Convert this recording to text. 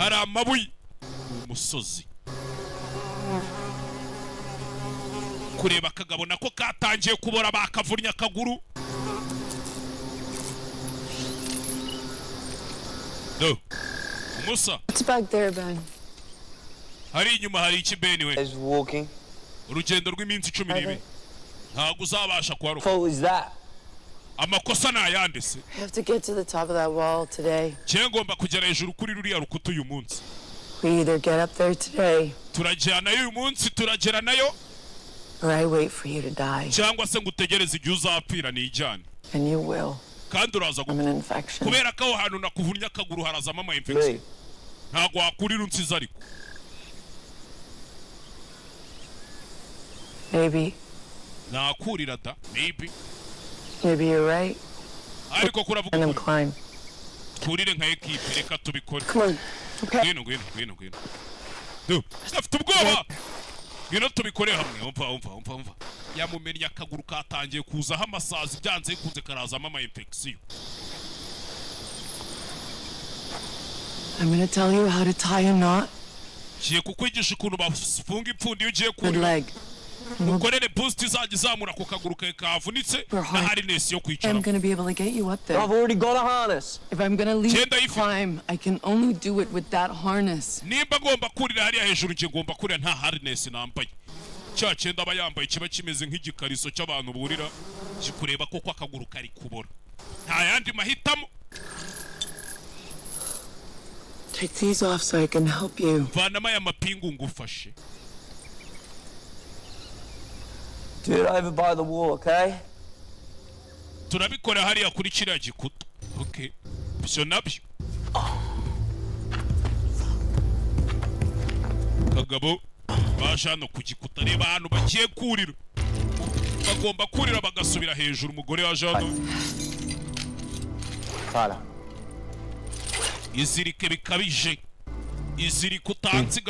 Hari amabuye, umusozi. Kureba akagabo nako katangiye kubora, bakavunnye akaguru. Do umusa. What's back there, Ben? Hari inyuma hari iki, Ben we? Is walking. Urugendo rw'iminsi 12, ntabwo uzabasha kuharuka. Fault is that? Amakosa ni ayande se? We have to get to the top of that wall today. Njyewe ngomba kugera hejuru kuri ruriya rukuta uyu munsi. We either get up there today Turajyanayo uyu munsi, turagera nayo, or I wait for you to die. cyangwa se ngo utegereze igihe uzapfira nijyane. And you will. Kandi uraza From gupfa an infection. kubera ko aho hantu nakuvunnye akaguru harazamo ama infection. Me. Ntabwo wakurira unsize ariko. Maybe. Nakurira da, maybe. Maybe you're right. Ariko kuravuga And I'm ukuri. climb. Twurire nka ekipe, reka tubikore. Come on. Okay. Ngwino, ngwino, ngwino, ngwino. Du, afite ubwoba. Ngwino tubikore hamwe. Umva, umva, umva, umva, yamumennye akaguru katangiye kuzaho amasazi, byanze bikunze karazamo ama infection. I'm gonna tell you how to tie a knot. Ngiye kukwigisha ukuntu bafunga ipfundo iyo ugiye Good kurira. leg. Ukorere boost izajya izamura ku kaguru kawe kavunitse na harness yo I'm kwicaramo. gonna be able to get you up there. I've already got a harness. If I'm gonna leave Genda the ifi. climb, I can only do it with that harness. Nimba ngomba kurira hariya hejuru, ngiye ngomba kurira nta harness nambaye. Cya cyenda aba yambaye kiba kimeze nk'igikariso cy'abantu burira, kikureba koko akaguru kari kubora, nta yandi mahitamo. Take these off so I can help you. Vanamo aya mapingu ngufashe. Do it over by the wall, okay? Turabikora hariya kuri kiriya gikuta, okay? Ibyo nabyo kagabo baje hano ku gikuta. Reba ahantu bagiye kurira, bagomba kurira bagasubira hejuru. Umugore waje hano. Tyler. Izirike bikabije, izirike utansiga.